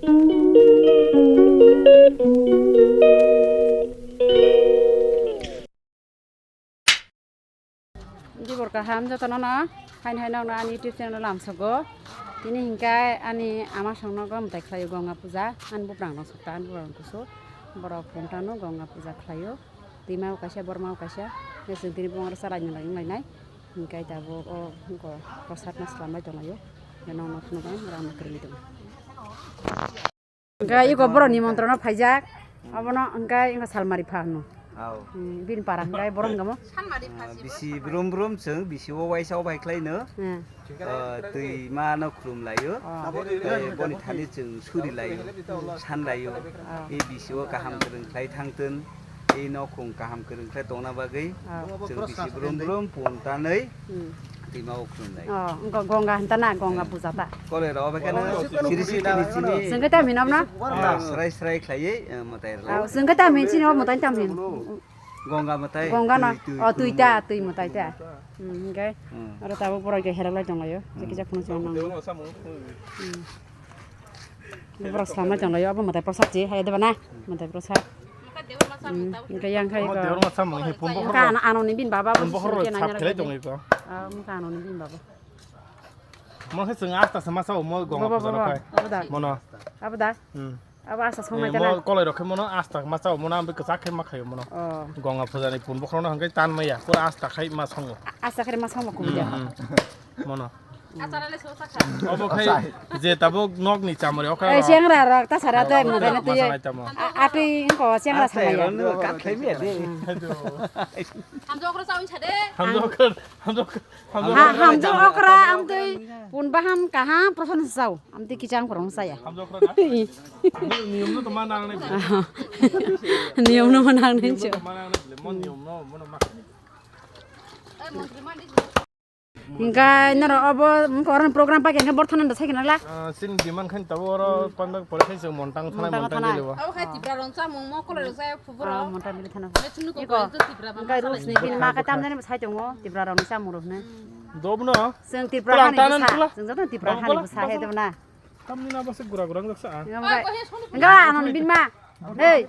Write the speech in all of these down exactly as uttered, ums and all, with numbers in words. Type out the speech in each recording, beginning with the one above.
Dibor kaham jotono no, haino haino no ani YouTube channel lamsogo. Tini hinkai ani ama songno gom tai khlaio Gonga puja, ani buprang no sokta, ani buprang kusu, borok phone tano Gonga puja khlaio. Twima o kaisa, borma o kaisa, chwng tini bwmaro chalaini lai wnglainai. Hinkai tabuk o wngkha prosad no swlambai tonglaio. Nokno phunukgo ang rang no kwrwngwi tongo. Hingke iko borok nimontron no phaijak, abono hingke iko salmari pha hino. Aw. Hmm, bini para hingke borok hingke mo. Ah, bisi brum brum chwng, bisi o waisa o bai khlai no. Hmm. Ah, twi ma no khulum laio. Ah. Tei boni thani chwng suri laio, san laio. Ah. E bisi o kaham kwrwng khlai thang tun. Ei nokhung kaham kwrwng khe tongna bagwi. Ah. Chwng bisi brum brum pun tanwi. Hmm. Twima o khulumlai. Oh, go-, Gonga hinta na, Gonga puja ta. Koloi rok bai kheno siri siri tini chini. Chwng khe tamo hinwi no? Ah, srai srai khlaiwi, eh, mwtai rok. Ah, chwng khe tamo hinwi chini o mwtai tamo hinwi? Gonga mwtai, Gonga no. Twi, twi, oh, twi ta, twi mwtai ta. Hmm, hingke. Hmm. Oro tabuk borok hwnkhe herak lai tonglaio. Jeki jak phano chwng nang. Hmm. Borok swlamai tonglaio, obo mwtai prosad se, hai deba na? Mwtai prosad. Hmm, hingke yang khai Omo ko. Debor ma samung he pun bokhor. Hingke ano, ano ni bini baba bo Pun bokhor sini rok kena sap nyara khelai kaya. Tongwi ko. Ah, hingke ano ni bini baba. Mo khe chwng asta se masa omo Gonga puja rok khai. Bo, bo, bo, bo. Abo da. Mono. Abo da. Hmm. Abo asta songnai. Eh, mo kana? Koloi rok khe mono asta masa omo na ambi kwchak khe ma khaio mono. Oh. Gonga puja ni pun bokhor no hingke tan maya. Pura asta khai ma songo. A-, asta khai ma songo kubui da. Hmm, hmm. Mono. Obo khai je tabuk nokni chamari okha. Eh, sengra rok ta sara de mo dene tuye. A-, atwi ko sengra samaya. Kat khai miya de. Hamjok rok sawi sade. Hamjok, hamjok, hamjok. Ha, hamjok okra amtwi pun baham kaham prosan sao. Amtwi kichang korong saya. Hamjok okra na. Niyom no to manang ne. Niyom no manang ne. Niyom no to manang ne. Mon niyom no, mono ma. Hingke norok obo wngkha oro program paikha hingke borthana da saikhe nangla. Ah, chini demand khain tabuk oro panda pore khai chwng montang thanai montang thana. Abo khai Tipra rong chamung mo koloi rok jaya phuburo. Ah, montang bili thana. Eko, hingke rules ni bini ma khe tamjani bo sai tongo Tipra rok ni chamung rok hwnwi. Dobno. Chwng Tipra hani bwsa, chwng joto Tipra hani bwsa he dobna. Tamni na bwsa gura gura wngjaksa. Hingke ano bini ma. Hei.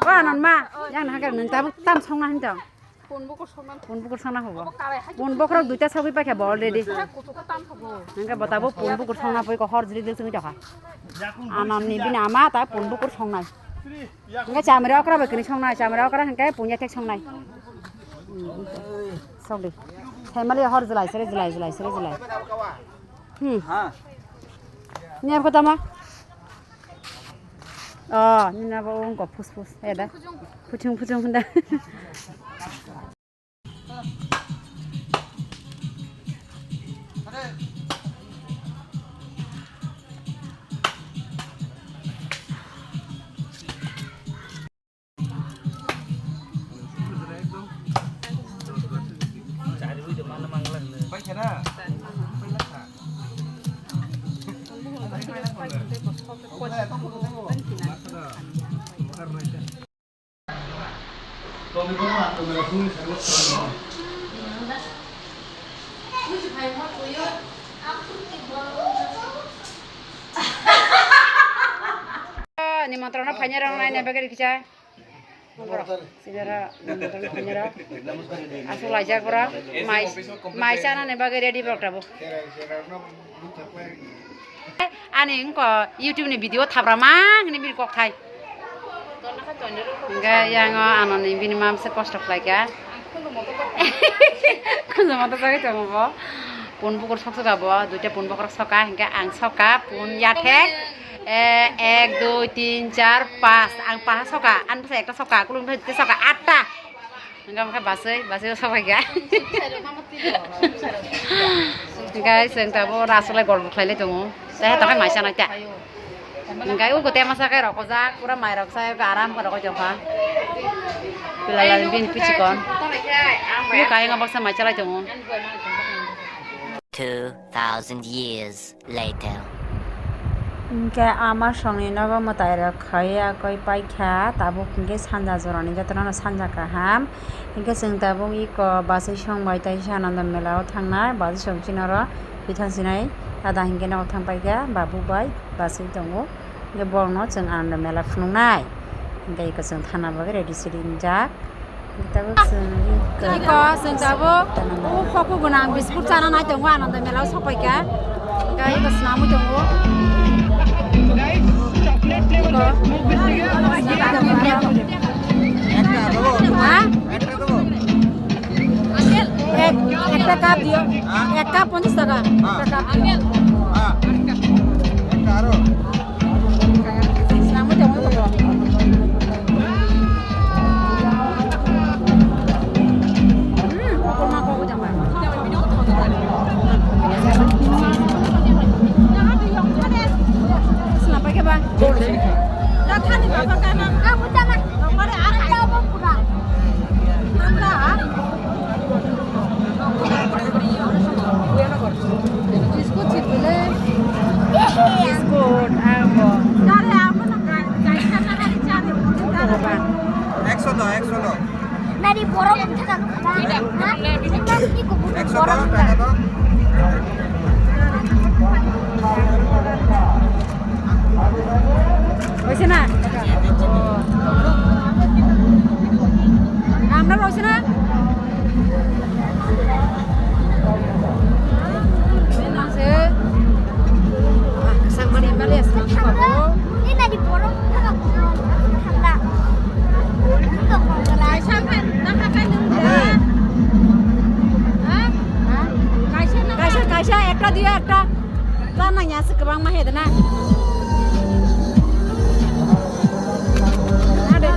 O ano ma. Yang na hake nwng tabuk tam songna hin tong. Pun bukur songna hobo. Pun bukur rok duita sogwi paikha bo already. Hingke bo tabuk pun bukur songna pui ko hor jili dil songwi tokha. Anam ni bini ama ta pun bukur songnai. Hingke chamri okra bai kini songnai, chamri okra hingke punya thek songnai. Sogdi. Family hor jilai sere jilai jilai sere jilai. Hmm. Ni apa tama? Oh, nina bo wngkha phus phus, eh, da. Phuchung phuchung hwnda. Nimontron no phaina rok naina bagwi rikha. Borok sinira, nimontron phaina rok. Aswk laijak borok. Mai, mai chanani bagwi ready borok tabuk. Ani wngkha YouTube ni video thabrama hwnwi bini kokthai. Hingke yang o anoni bini ma bwswk kosto khlaikha. Khunju moto jagwi tongo bo. Pun bukur sok soka bo, duita pun bukur soka, hingke ang soka pun yathek. Eh, ek, dui, tin, char, pas. Ang pas soka, ang bwsa ekta soka, kulung thai soka, atta. Hingke omo khe baswi, baswi o sobaikha. Guys, chwng tabuk rasulai gol bo khlailai tongo. Tei hato khe mai chanai ta. Hingke o kote masa khe rokojak, pura mai rok sai aram khe rokoi tongkha. Pilala bini pichikon. Ni kayang baksa mai chalai tongo. Two thousand years later. Hingke ama songni nogo mwtai rok khaiya koi paikha, tabuk hingke sanja jorani jotono sanja kaham. Hingke chwng tabuk iko bachai song bai teisa Ananda Mela o thangnai, bachai song chini oro twi thang sinai tada hingke nogo thang paikha, babu bai bachai tongo. Hwnkhe borokno chwng Ananda Mela phunuknai. Hwnkhe eko chwng thana bagwi ready se ringjak. Tabuk chwng iko, chwng tabuk o hoko gwnang biscuit chana nai tongo, Ananda Mela o sokpaikha. Hwnkhe eko swnamwi tongo. Iko. Ha? Ek, ekta cup diyo. Ek cup ponchas taka. Ekta cup diyo. Swnamwi tongwi tongo. Hmm, kotorma kok jangba. Swnam pai khe ba. Biscuit sipile. Biscuit, abo. Dare, abo na kai, kai sana hari chani. Dare ba. Ekso do, ekso do. Nari borok wng thaka kwbang, ha? Nang ni kubur ekso borok do, wng taka thaka. Do. Oise na? Amra oise na? Nang se. Ah, kesang mani mali asma ko. Ni nari borok wng thaka kwbang, wng thaka. Wng thaka. Kaisa khan, nang kha kha nung da. Ha? Kaisa, kaisa, ekta diyo, ekta. Chana ya se kwbangma he da na. Hade.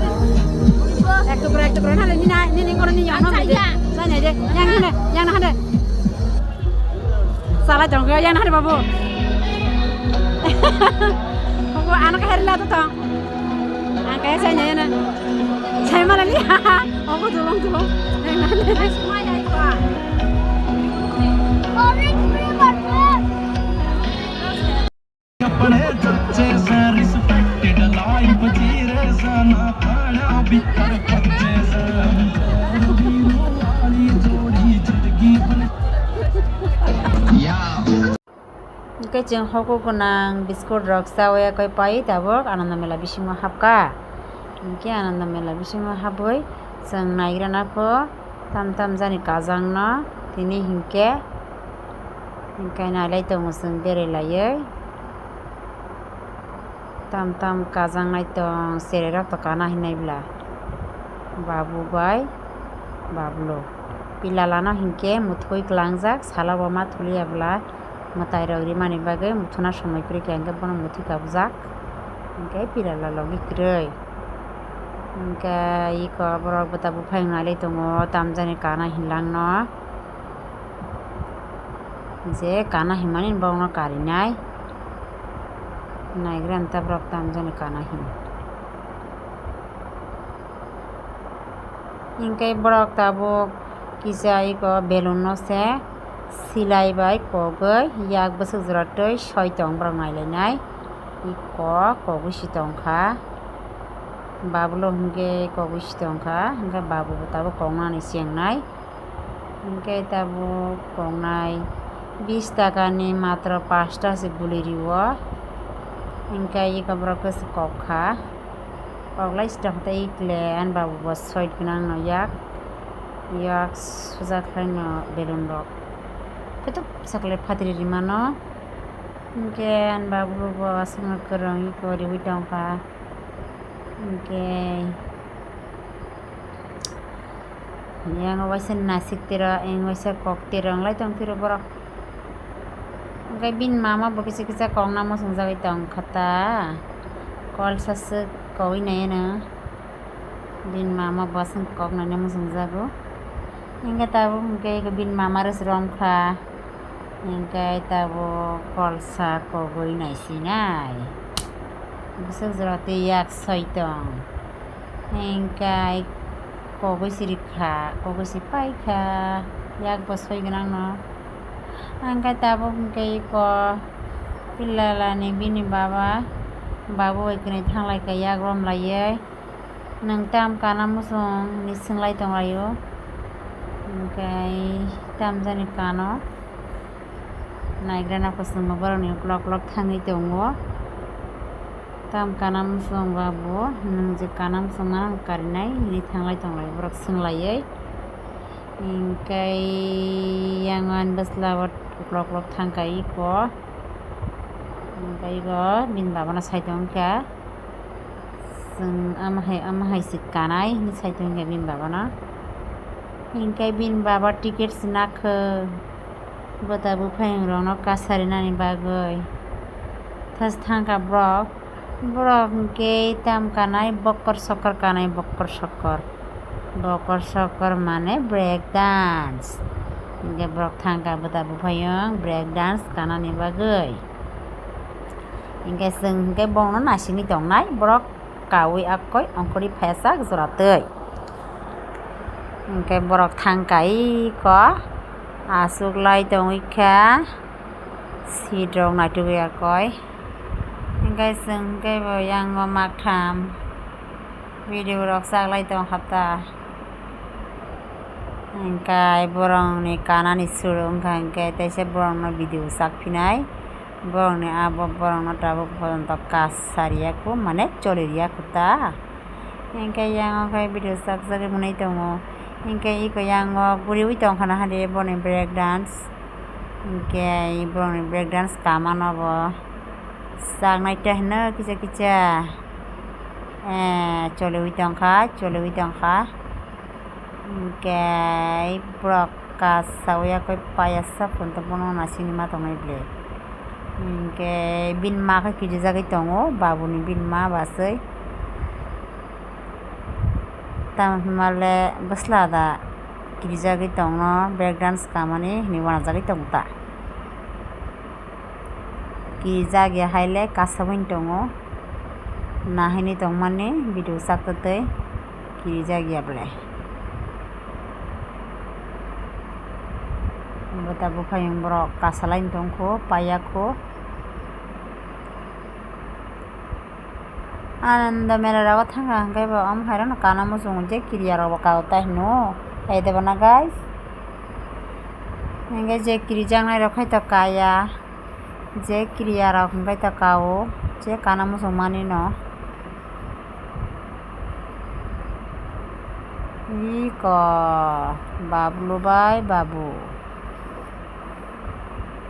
Ek tukra, ek tukra hade, nini, nini kono ni yang no de. Chana de. Yang hade, yang hade. Salai tong khe yang hade babu. Babu ano khe la to tong. Ang kaya saya nyaya na. Saya mana lihat? Aku tolong tolong. Yang mana? Hwnkhe chwng hoko gwnang biscuit rok chawi yakwi pai tabuk Ananda Mela bisingo hapkha. Hwnkhe Ananda Mela bisingo habwi chwng naigrana kho tam tam jani kajangno tini hinkhe, hinkhe nailai tongo chwng berai laiwi. Tam tam kajangnai tong, cherai rok to kana hinwi bwla. Babu bai Bablu. Pila lano hinkhe muthwi kwlangjak, salo bo ma thuliya bwla. Mwtai rok rimani bagwi muthuna somoi kwrwi kha, hinkhe bono muthwi kabujak. Hinkhe pila la logi kwrwi. Hinkhe iko borok bwta buphang nailai tongo, tamjani kana hinlangno. Je kana himani borokno karinai. Naigra ta borok tamjani kana hin. Hinkhe borok tabuk kisa iko belun no se silai bai kogwi yak bwswk jora twi soi tong borok nailainai. Iko kogwi si tongkha. Babulo hinkhe kogwi si tongkha. Hinkhe babu bo tabuk koknani chengnai. Hinkhe tabuk koknai bis takani matro pasta se guli rio. Hinkhe iko borok khe se kokha. Koklai sita hwtai ikle ani babu bo soi gwnang no yak, yak suja khlai no belun rok. Khe tok sakle phatri rimano. Hinkhe ani babu bo aswkno kwrwng iko riwi tongkha. Hinkhe. Yang waisa nasik tiro, yang waisa kok tiro, wng lai tong tiro borok. Hingke bini mama bo kisa kisa kok namo swngjagwi tong kha ta. Kol saswk kogwi naiyano. Bini mama bo aswk kok nainamo swngjago. Hingke tabuk hingke bini mama rw srom kha. Hingke tabuk kolsa kogwi naisinai. Bwswk jora tei yak soi tong. Hingke kogwi si rikha, kogwi si paikha, yak bo soi gwnangno. Hingke tabuk hingke iko pillalani bini baba, babu bai kwnwi thanglaikha yak romlaiwi. Nwng tam kana muchung hinwi swnglaio. Hingke tamjani kano. Naigrana kusuma borokni uklok uklok thangwi tongo. Tam kana muchung ba bo, nwng je kana muchung ma karinai, hinwi thanglai tonglai borok swnglaiwi. Hinkhe yang ani bwsla o uklok uklok thangkha iko. Hinkhe iko bini babano sai tongkha. Chwng ama hai, ama hai se kanai hinwi sai tongkha bini babano. Hinkhe bini baba ticket se nakho. Bwta buphayungrokno kasarinani bagwi thas thangkha borok. Borok hinkhe tam kanai bokkor sokkor kanai bokkor sokkor. Bokkor sokkor mane break dance. Hinkhe borok thangkha bwta buphayung break dance kanani bagwi. Hinkhe chwng hinkhe bongno naisingwi tongnai borok. Kaui akoi ongkhorwi phaiya sak jora twi. Hinkhe borok thangkha iko aswk lai tongwi kha seat rok naitugwi akoi. Hinkhe chwng hinkhe bo yang o maktham video rok chaklai tongkha ta. Hinkhe borokni kanani suru wngkha hinkhe teisa borokno video chak phinai. Borokni abo borokno tabuk pojonto kasariya kho, mane choliya kho ta. Hinkhe yang o khe video chakjagwi mwnwi tongo. Hinkhe iko yang o guriwi tongkha na hade boni break dance. Hinkhe borokni break dance kamano bo chaknai ta hino kisa kisa. Eh, choliwi tongkha, choliwi tongkha. Hinkhe borok kasawi akoi payasa phone to bono naisingwi ma tongnai ble. Hinkhe bini ma khe kirijagwi tongo, babuni bini ma baswi. Tamo hwnmale bwsla da kirijagwi tongno, break dance kamani hinwi uanajagwi tongo ta. Kirijak ya hai le kasawui tongo, nahaini tongmani video chak twi twi kirijak ya ble. Bwta buphayung borok kasalai tongkho, paiya kho. Ananda mela rogo thangkha hinkhe bo omo hai rokno kana muchungo je kiriya rok bo kao ta hino, hai de bono guys. Hinkhe je kirijaknai rok khai to kaya, je kiriya rok hinkhe to kao, je kana muchung mani no. Iko bablu bai babu.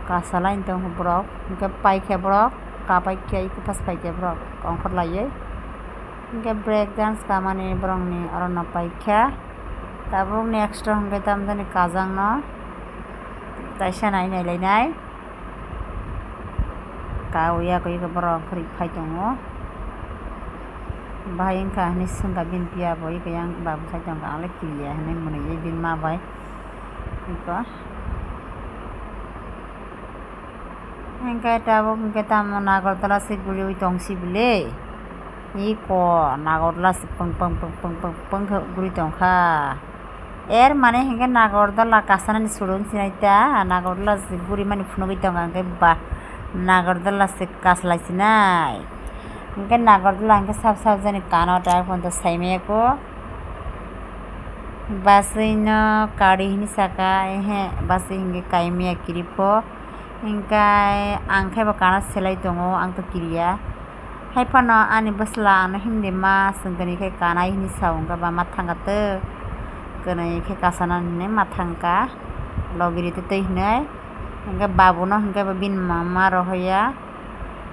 Kasalai tong borok, hinkhe paikhe borok, kapaikhe, iko pas paikhe borok, ongkhor laiwi. Hinkhe break dance kamani borokni orono paikha. Tabuk next o hinkhe tamjani kajangno taisa nai nai lainai. Kawi yak iko borok ongkhorwi phai tongo. Bahai wngkha hinwi swngkha bini phiya bo, iko yang babu sai tongkha, ang le kiriya hinwi mwnwi bini ma bai. Iko. Hinkhe tabuk hinkhe tamo Nagartala se guriwi tong sibile. Iko Nagartala se pung pung pung pung pung pung khe guri tongkha. Er mane hinkhe Nagartala kasanani suru wng sinai ta, Nagartala se guri mani phunugwi tongkha hinkhe ba Nagartala se kaslai sinai. Hinkhe Nagartala hinkhe sab sab jani kano ta phone to saimaya ko. Baswi no kari hinwi saka, ehe, baswi hinkhe kaimaya kiripho. Hinkhe ang khe bo kana selai tongo, ang to kiriya. Hai phano ani bwsla ano himdi ma swngtoni khe kanai hinwi sa, wngkha ba ma thangkha tw, kwnwi khe kasana hinwi ma thangkha, logiri twi twi hinwi. Hinkhe babuno hinkhe bo bini mama rohoya.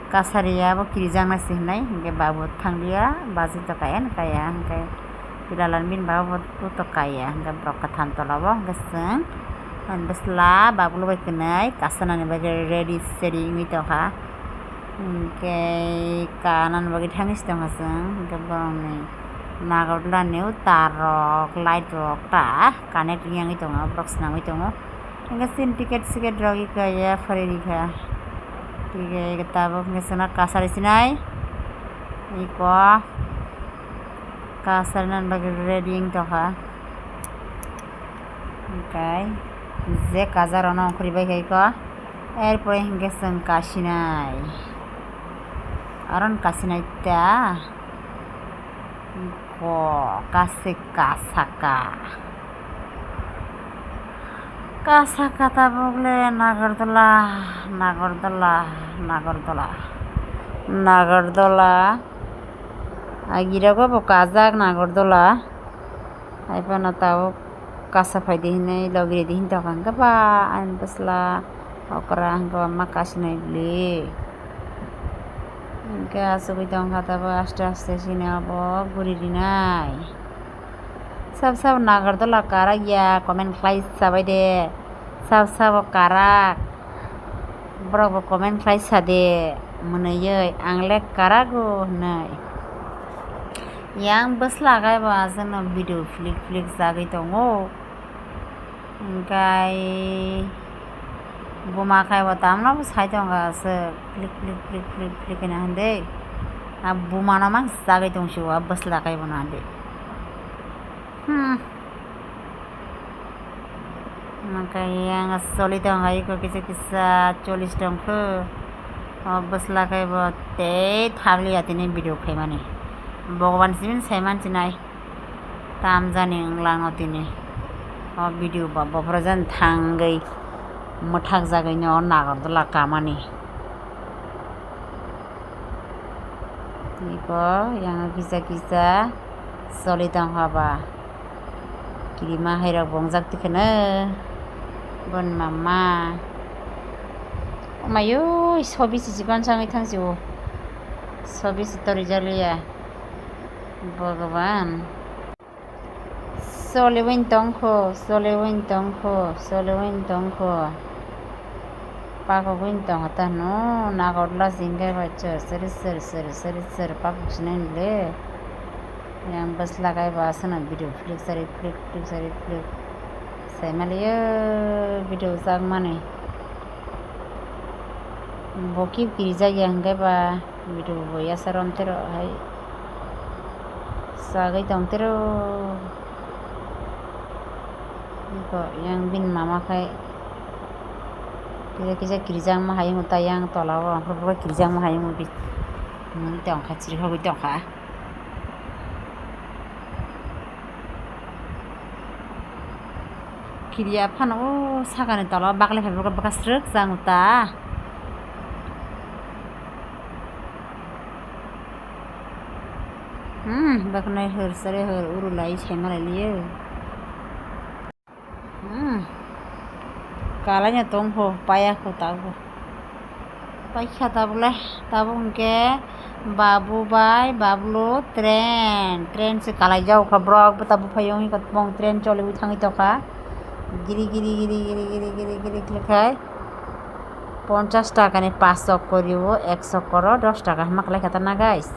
Kasari abo kirijaknai se hinwi hinkhe babu thangliya, baji to kaya no kaya hinkhe pilalani bini baba bo to kaya hinkhe borok kwtham tola o hinkhe chwng bwsla babu bai kwnwi kasanani bagwi ready seri wngwi tongkha hinkhe kanani bagwi thangwi se tongkha chwng hinkhe borokni Nagarjula ni o tar rok light rok ta connect wngwi tongo borok swnamwi tongo. Hinkhe chini ticket siket rok ika ya phari rikha. Ika tabuk hinkhe chwngno kasari sinai. Iko kasari nani bagwi ready wng tongkha. Hinkhe je kaja rokno ongkhorwi bai kha iko. Erpore hinkhe chwng kasinai. Aron kasinai ta. Ko kasika saka. Kasaka tabuk le Nagarjula, Nagarjula, Nagarjula. Nagardola. Agirogo bo kajak Nagardola. Hai phano tabuk kasa phaidi hinwi logiridi hinwi tongkha hwnkhe ba ani bwsla okra hwnkhe ba ma kasinai bwli. Hwnkhe achugwi tongkha tabuk aste aste chini obo guri rinai. Sab sab Nagardola karak ya comment khlai sabai de. Sab sabo karak. Borok bo comment khlai sa de, mwnwiwi, "Ang le karago," hwnwi. Yang bwsla khe bo aswkno video flick flick jagwi tongo. Hwnkhe buma khe bo tamno bo sai tongo aswk, flick flick flick flick flick hwnwi hwn de. A bumano mang jagwi tong sio, a bwsla khe bono hwn de. Hmm. Hwnkhe yang choli tongkha, eko kisa kisa choli tongkha. O bwsla khe bo tei thabliya tini video khaimani. Bhagwan simi sai mansinai. Tamjani wnglango tini. O video ba bophoro jani thangwi mwthakjagwino o Nagardola kamani. Eko yang kisa kisa choli tongkha ba. Kirima hairok bongjak tikheno. Bon mama. Omayo, sobi si chikon sangwi thang si o. Sobi si tori jaliya. Bhagwan. Soliwin tongkho, soliwin tongkho, soliwin tongkho. Pakogwin tongkha ta hwno, Nagardola singkhe bai chwr, chwri chwr, chwri chwr, chwri chwr pakok sinai le. Yang bwsla khe bo aswkno video flick sari flick, flick sari flick. Saimaliyo video chakmani. Bo kip kirijak ya hwnkhe ba. Video bo yasa rom tero hai sagwi tong tero. Iko yang bini mama khai kisa kisa kirijak ma hai ta yang tola o kirijak ma hai bi tong kha chiri hogwi tong kha. Kiriya phano o sakani tola o baklai phai bwkha srwk chang ta. Hmm, baknai hor sare hor uru lai sai malai liye. Hmm. Kalai no tong pho, paya kho tabuk. Paikha tabuk le, tabuk hwnkhe babu bai bablu train, train se kalai jak kha borok bwta buphai wngwi kha tong train choliwi thangwi tongkha giri giri giri khlai khai. Ponchas taka ni pas chokko rio, ek chokko ro dos taka hwnma khlai kha ta na guys.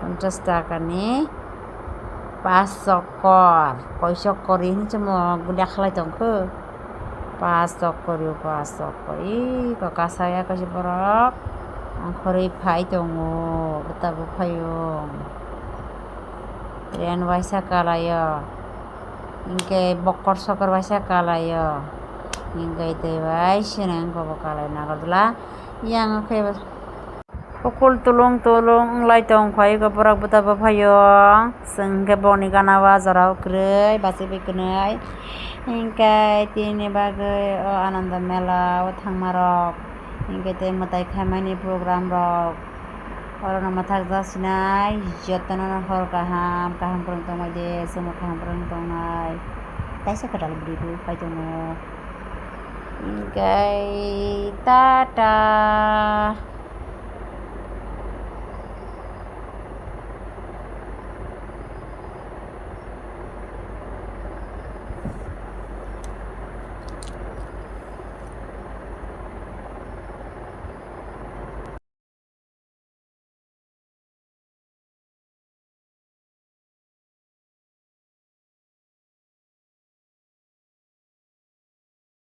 Ponchas taka ni pas chokko, koi chokko ri hinwi chwng guli khlai tong kho. Pas chokko rio, pas chokko. Iko kasa ya kaisa borok ongkhorwi phai tongo, bwta buphai o. Train waisa kalai o. Hinkhe bokkor sokor waisa kalai o. Hinkhe tei bai sini wngkha bo kalai Nagarjula. Yang khe hukul tulung tulung wnglai tong kha iko borok bwta buphaiyung. Chwng khe boni gana o ah jora o kwrwi bachai bai kwnwi. Hinkhe tini bagwi o Ananda Mela o thangma rok. Hinkhe tei mwtai khaimani program rok. Oro no mwthak jak sinai, jotono no hor kaham, kaham kwrwng tongmai de, chwngno kaham kwrwng tongnai. Kaisa kwtal bwrwi bo phai tongo. Hinkhe tata.